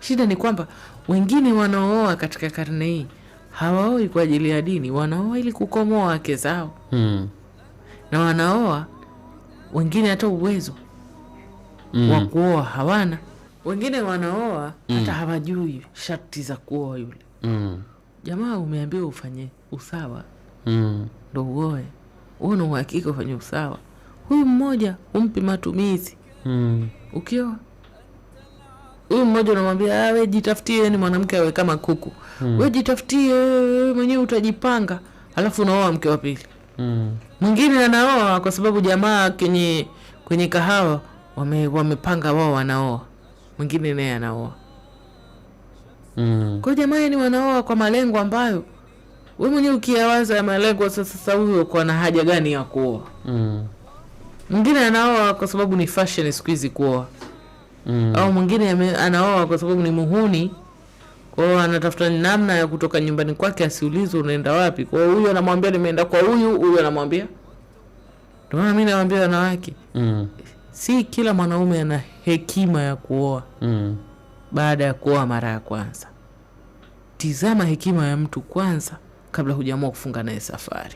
Shida ni kwamba wengine wanaooa katika karne hii hawaoi kwa ajili ya dini, wanaoa ili kukomoa wake zao. Na wanaoa wengine hata uwezo wa kuoa hawana. Wengine wanaoa hata hawajui sharti za kuoa yule jamaa. Umeambiwa ufanye usawa ndo uoe, una uhakika ufanye usawa. Huyu mmoja umpi matumizi ukioa huyu mmoja unamwambia, "Ah, we jitafutie," ni mwanamke awe kama kuku, "We jitafutie, wewe mwenyewe utajipanga," alafu unaoa mke wa pili. Mwingine anaoa kwa sababu jamaa kwenye kahawa wamepanga wao wanaoa, mwingine naye anaoa. Kwa hiyo jamaa, yani wanaoa kwa malengo ambayo we mwenyewe ukiyawaza ya malengo, sasa huyo kwa na haja gani ya kuoa? Mwingine anaoa kwa sababu ni fashion siku hizi kuoa. Au mwingine anaoa kwa sababu ni muhuni, kwa hiyo anatafuta namna ya kutoka nyumbani kwake asiulizwe unaenda wapi. Kwa hiyo huyu anamwambia nimeenda kwa huyu, huyu anamwambia. Ndio maana mimi nawaambia wanawake, si kila mwanaume ana hekima ya kuoa baada ya kuoa mara ya kwanza. Tizama hekima ya mtu kwanza kabla hujaamua kufunga naye safari.